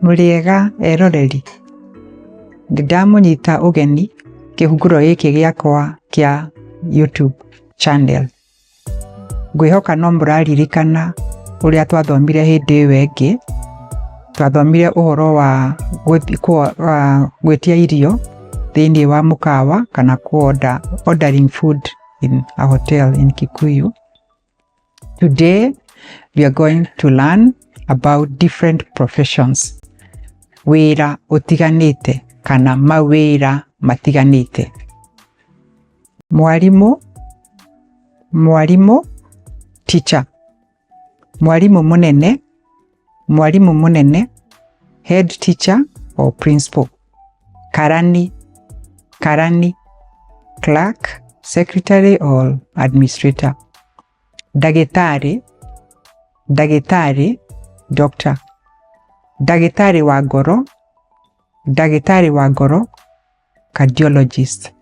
Mũrĩega eroreri? Nĩndamũnyita ũgeni kĩhunguro gĩkĩ gĩakwa kĩa YouTube channel. Ngwĩhoka no mũraririkana ũrĩa twathomire hĩndĩ ĩyo ĩngĩ, twathomire ũhoro wa gwĩtia irio thĩiniĩ wa mũkawa kana kũ order, ordering food in a hotel in Kikuyu. Today we are going to learn about different professions. Wĩra ũtiganĩte kana mawĩra matiganĩte. Mwarimũ, mwarimũ, teacher. Mwarimũ mũnene, mwarimũ mũnene, head teacher or principal. Karani, karani, clerk, secretary or administrator. Ndagĩtarĩ, ndagĩtarĩ, doctor. Ndagĩtarĩ wa ngoro, ndagĩtarĩ wa ngoro, cardiologist.